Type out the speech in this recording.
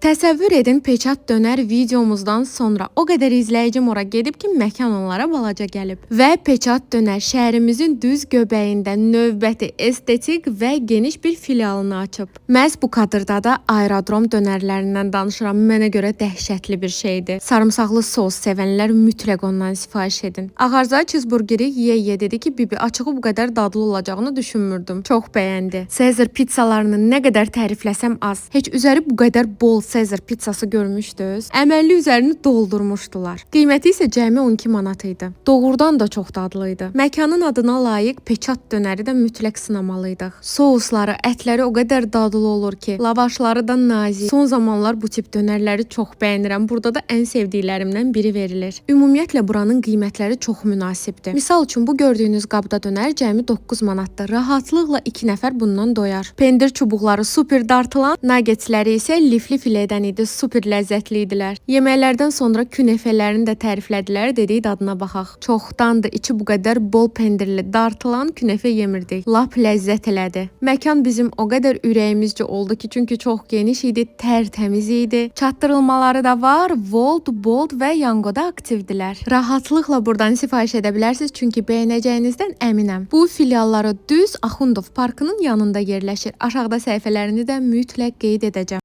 Təsəvvür edin, Peçat dönər videomuzdan sonra o qədər izləyicim ora gedib ki, məkan onlara balaca gəlib. Və Peçat dönər şəhərimizin düz göbəyində növbəti estetik və geniş bir filialını açıb. Məhz bu kadrda da aerodrom dönərlərindən danışıram. Mənə görə dəhşətli bir şeydir. Sarımsaqlı sos sevənlər mütləq ondan sifariş edin. Ağarza cheeseburgeri yeyə-yeyə dedi ki, Bibi, açığı bu qədər dadlı olacağını düşünmürdüm. Çox bəyəndi. Caesar pizzalarını nə qədər tərifləsəm az. Heç üzəri bu qədər bol Caesar pizzası görmüşdünüz? Əməlli üzərini doldurmuşdular. Qiyməti isə cəmi 12 manat idi. Doğrudan da çox dadlı idi. Məkanın adına layiq Peçat dönəri də mütləq sınamalıydıq. Sousları, ətləri o qədər dadlı olur ki, lavaşları da nazik. Son zamanlar bu tip dönərləri çox bəyənirəm. Burada da ən sevdiklərimdən biri verilir. Ümumiyyətlə buranın qiymətləri çox münasibdir. Misal üçün bu gördüyünüz qabda dönər cəmi 9 manatdır. Rahatlıqla 2 nəfər bundan doyar. Pendir çubuqları super dartılan, nagetləri isə lifli filedən idi, super ləzzətli idilər. Yeməklərdən sonra künefələrini də təriflədilər, dedik dadına baxaq. Çoxdandır içi bu qədər bol pendirli dartılan künefə yemirdik. Lap ləzzət elədi. Məkan bizim o qədər ürəyimizcə oldu ki, çünki çox geniş idi, tərtəmiz idi. Çatdırılmaları da var, Volt, Bolt və Yangoda aktivdilər. Rahatlıqla burdan sifariş edə bilərsiniz, çünki bəyənəcəyinizdən əminəm. Bu filialları düz Axundov parkının yanında yerləşir. Aşağıda səhifələrini də mütləq qeyd edəcəm.